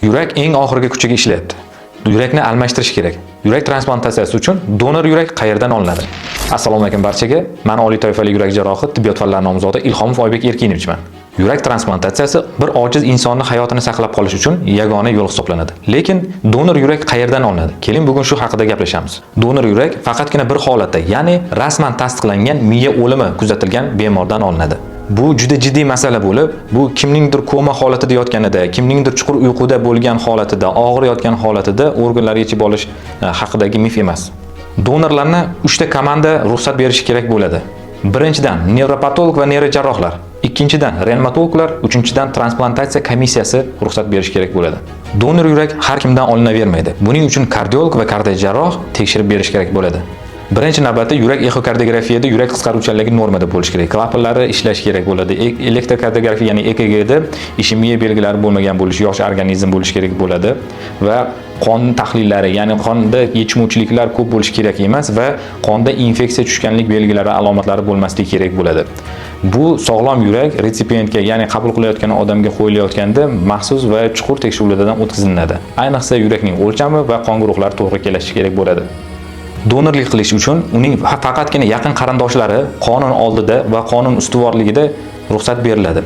Yurak eng oxirgi kuchiga ishlayapti. Yurakni almashtirish kerak. Yurak transplantatsiyasi uchun donor yurak qayerdan olinadi? Assalomu alaykum barchaga. Men oliy toifali yurak jarrohi, tibbiyot fanlari nomzodi Ilhomov Oybek Erkinovichman. Yurak transplantatsiyasi bir ojiz insonni hayotini saqlab qolish uchun yagona yo'l hisoblanadi. Lekin donor yurak qayerdan olinadi? Keling, bugun shu haqida gaplashamiz. Donor yurak faqatgina bir holatda, ya'ni rasman tasdiqlangan miya o'limi kuzatilgan bemordan olinadi. Bu juda jiddiy masala bo'lib, bu kimningdir koma holatida yotganida, kimningdir chuqur uyquda bo'lgan holatida, og'ir yotgan holatida organlar yechib olish haqidagi mif emas. Donorlarni 3 ta komanda ruxsat berishi kerak bo'ladi. Birinchidan, nevropatolog va neyrojarrohlar, ikkinchidan, reanimatologlar, uchinchidan, transplantatsiya komissiyasi ruxsat berishi kerak bo'ladi. Donor yurak har kimdan olinavermaydi. Buning uchun kardiolog va kardiojarroh tekshirib berish kerak bo'ladi. Birinchi navbatda yurak exokardiografiyada yurak qisqaruvchanligi normada bo'lishi kerak. Klapanlari ishlashi kerak bo'ladi. Elektrokardiografiya, ya'ni EKGda ishemiya belgilari bo'lmagan bo'lishi, yosh organizm bo'lishi kerak bo'ladi va qon tahlillari, ya'ni qonda yetishmovchiliklar ko'p bo'lishi kerak emas va qonda infeksiya tushganlik belgilari, alomatlari bo'lmasligi kerak bo'ladi. Bu sog'lom yurak retsipientga, ya'ni qabul qilayotgan odamga qo'yilayotganda maxsus va chuqur tekshiruvlardan o'tkaziladi. Ayniqsa yurakning o'lchami va qon guruhlari to'g'ri kelishi kerak bo'ladi. Donorlik qilish uchun uning faqatgina yaqin qarindoshlari qonun oldida va qonun ustuvorligida ruxsat beriladi.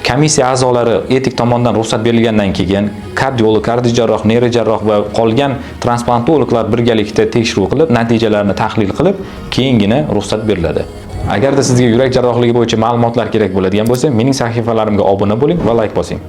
Komissiya a'zolari etik tomondan ruxsat berilgandan keyin kardiolog, kardiojarroh, neyrojarroh va qolgan transplantologlar birgalikda tekshiruv qilib, natijalarni tahlil qilib, keyingina ruxsat beriladi. Agarda sizga yurak jarrohligi bo'yicha ma'lumotlar kerak bo'ladigan bo'lsa, mening sahifalarimga obuna bo'ling va layk bosing.